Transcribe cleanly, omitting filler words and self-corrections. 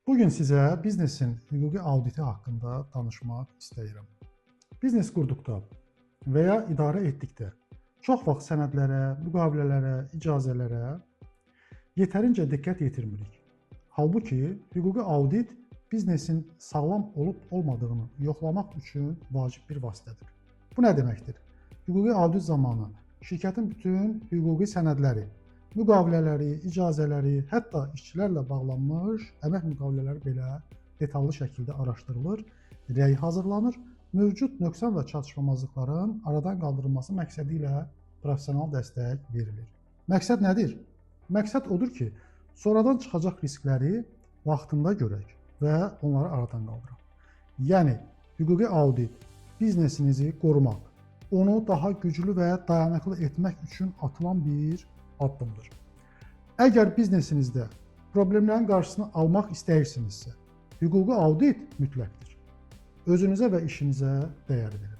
Bu gün sizə biznesin hüquqi auditi haqqında danışmaq istəyirəm. Biznes qurduqda və ya idarə etdikdə çox vaxt sənədlərə, müqavilələrə, icazələrə yetərincə diqqət yetirmirik. Halbuki hüquqi audit biznesin sağlam olub olmadığını yoxlamaq üçün vacib bir vasitədir. Bu nə deməkdir? Hüquqi audit zamanı şirkətin bütün hüquqi sənədləri, müqavilələri, icazələri, hətta işçilərlə bağlanmış əmək müqavilələri belə detallı şəkildə araşdırılır, rəy hazırlanır, mövcud nöqsan və çatışmamazlıqların aradan qaldırılması məqsədi ilə professional dəstək verilir. Məqsəd nədir? Məqsəd odur ki, sonradan çıxacaq riskləri vaxtında görək və onları aradan qaldıraq. Yəni hüquqi audit biznesinizi qorumaq, onu daha güclü və dayanıqlı etmək üçün atılan bir addımdır. Əgər biznesinizdə problemlərin qarşısını almaq istəyirsinizsə, hüquqi audit mütləqdir. Özünüzə və işinizə dəyər verin.